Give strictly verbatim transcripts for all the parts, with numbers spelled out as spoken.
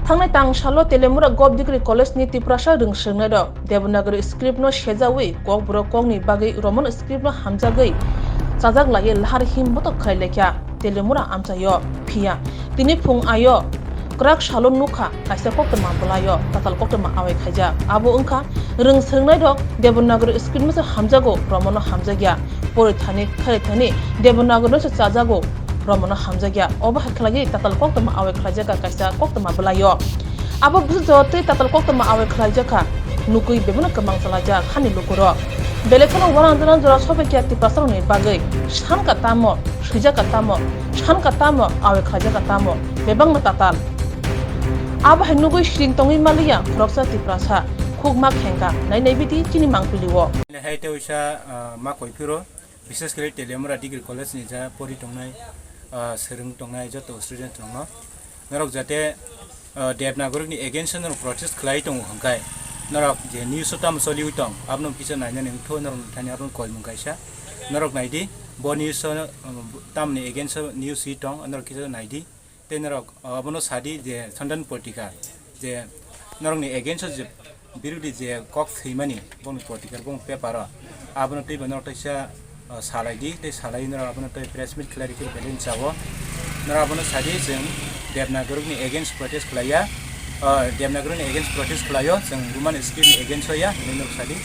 Thangnai tang salo Teliamura Govt Degree College ni Tiprasa rwng swrwngnairok Devanagari script no sejawi Kokborok kokni bagwi Roman script no hamjagwi chajak laiwi lahar him botok khlai laikha Teliamura amchaio. Phiya tini phung aio kwrak salo nukha kaisa koktwma bwlaio tatal koktwma awai khlaijak. Abo wngkha rwng swrwngnairok Devanagari script no se hamjago, Roman no hamjakya. Porithani, khairithani Devanagari no se chajago, Roman no hamjakya. Obo hai khlaiwi tatal koktwma awai khlaijak kaisa koktwma bwlaio. Abo bwswk jora tei tatal koktwma awai khlaijak kha, nukwi bebakno kwmang chalaijak hani lukurok. Belai kheno uanang janang jora sobaikha Tiprasarokni bagwi, sanka tamo, swijaka tamo, sanka tamo, awai khlaijaka tamo, bebakno tatal. Abo hai nugwi siring tongwi manliya khoroksa Tiprasa, khukma khengka, nai nai bidi chini mangpili o. Hai tei uisa, ah, ma koi phiro. Bishes khe Teliamura Degree College ni ja pori tongnai, ah, swrwng tongnai joto student rokno norok jate, ah, Devanagari ni against o norok protest khlai tongo hwnkhe norok je news o tamo choliwi tong abono kisa nainani wngtho norok thani abono koimung kaisa norok naidi bo news o, um, tamoni against o news hi tong norok kisa naidi. Tei norok, o, abono sadi je Sandan Patrika je norokni against o je birodhi je kok swimani bongni patrika bong paper o abono teibo norok teisa, o, salaidi tei salai norok abono tei press meet khlai rikhe belai chao. Norok abono sadi chwng Devanagari ni against protest khlaiya, o, Devanagari ni against protest khlaio chwng Roman script ni against o ya hinwi norok sadi,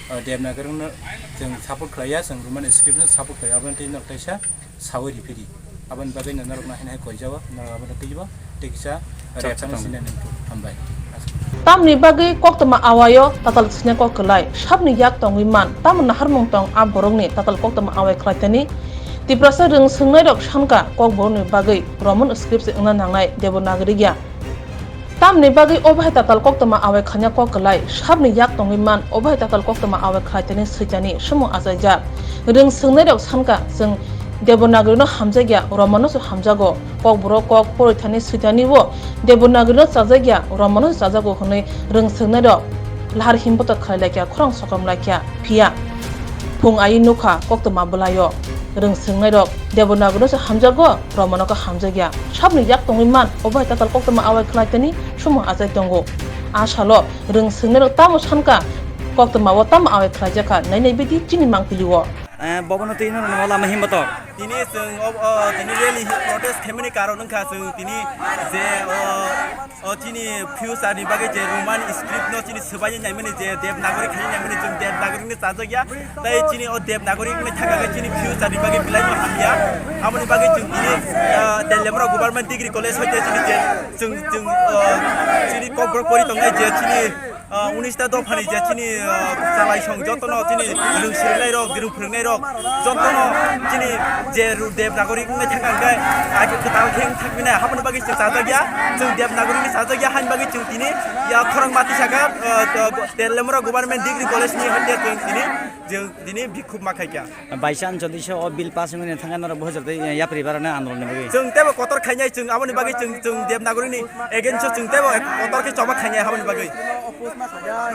o, Devanagari no chwng support khlaiya chwng Roman script no support khlaiya abono tei norok teisa sawi riphi di. Aboni bagwi no norok no hai hai koijao, norok abono twibo tei kisa reaction sinani hambai. Tamni bagwi koktwma awaio tatal sina kok kwlai, sabni yak tongwi man, tamo naharmung tong a borokni tatal koktwma awai khlaitani. Tiprasa rwng swngnairok sanka kokborokni bagwi Roman script se wngna nangnai Devanagari ya. Tamni bagwi obo hai tatal koktwma awai khaina kok kwlai, sabni yak tongwi man, obo hai tatal koktwma awai khlai tani switani swmung achaijak. Rwng swngnairok sanka, chwng Devanagari no hamjakya, Roman no se hamjago. Kokborok kok porithani switani o Devanagari no chajakya, Roman no se chajago hwnwi rwng swngnairok lahar himbotok khlai laikha, khorang sokam laikha. Phiya phung ai nukha koktwma bwlaio rwng swngnairok Devanagari no se hamjago, Roman no khe hamjakya. Sabni yak tongwi man, obo hai tatal koktwma awai khlai tani sumo achai tongo. A salo rwng swngnairok tamo sanka, koktwma o tamo awai khlaijakha, nai nai bidi chini mangpili o. Eh, bobono twi no lama himbotok. Tini chwng o, o, tini rally protest khaimani karon wngkha chwng tini je, o, o, chini future ni bagwi je Roman script no chini swbai naimani je Devanagari khai naimani chwng Devanagari ni chajakya. Tei chini o Devanagari wngwi thangkha khe chini future ni bagwi belai no hamya. Aboni bagwi chwng tini, ah, Teliamura Government Degree College hoite chini je chwng, chwng, ah, chini kokborok pori tongnai je chini, ah, unis ta dophani je chini, ah, chalaisong jotono chini rwng swrwngnairok, rwng phwrwngnairok jotono chini je ru-, Devanagari wngwi thangkha hwnkhe age kwtal khe wng thangmani aboni bagwi chwng chajakya. Chwng Devanagari ni chajakya haini bagwi chwng tini ya khorang mati saka, ah, Teliamura Government Degree College ni hoite chwng tini, chwng tini bikhuk ma khaikha. Baisa Ancholish o bill pass wngwi thangkha norok bo hojak tei yapri barani andolon ni bagwi. Chwng teibo kotor khainai, chwng aboni bagwi chwng, chwng Devanagari ni against o chwng teibo kotor khe choba khainai aboni bagwi.